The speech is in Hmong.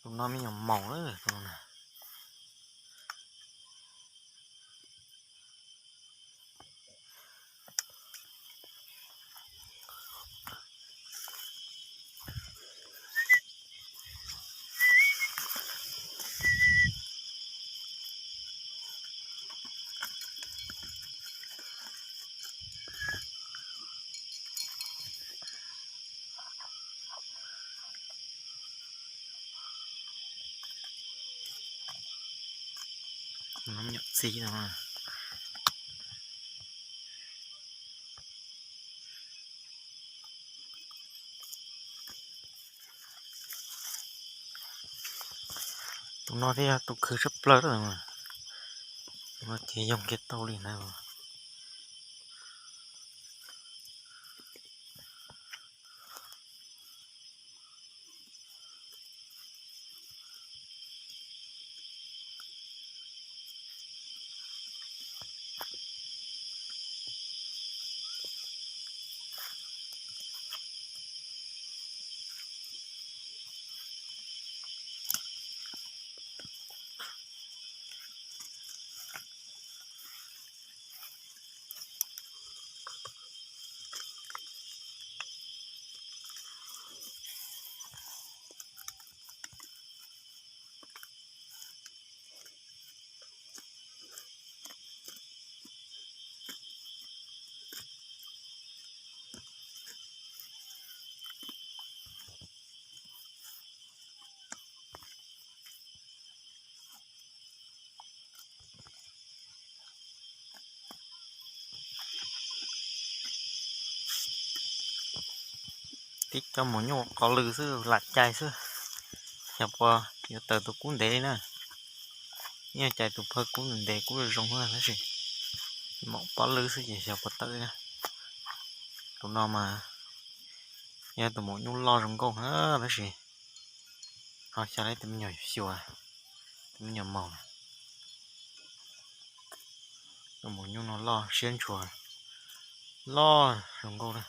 Tus no me nyuam maum lawm tus no na. Nyuam txiv no. Tus no thiaj yog tus khwv tshaj plaws, tus no ces yoog kiag tau li ntawd. Tib co maum nyuj qos lw xwb, lam cai xwb. Xyov puas yuav tawm tus kub ntev li na. Yeej cais tus phawj kub ntev kub zoo zoo tab sis maum pob lwb xwb ces xyov puas tawm li na. Tus no mas yog tus maum nyuj loj zoo nkauj na tab sis ho xyaw tau tus me nyuam xyuas, tus me nyuam maum. Tus maum nyuj no loj siab ntshua, loj zoo nkauj na.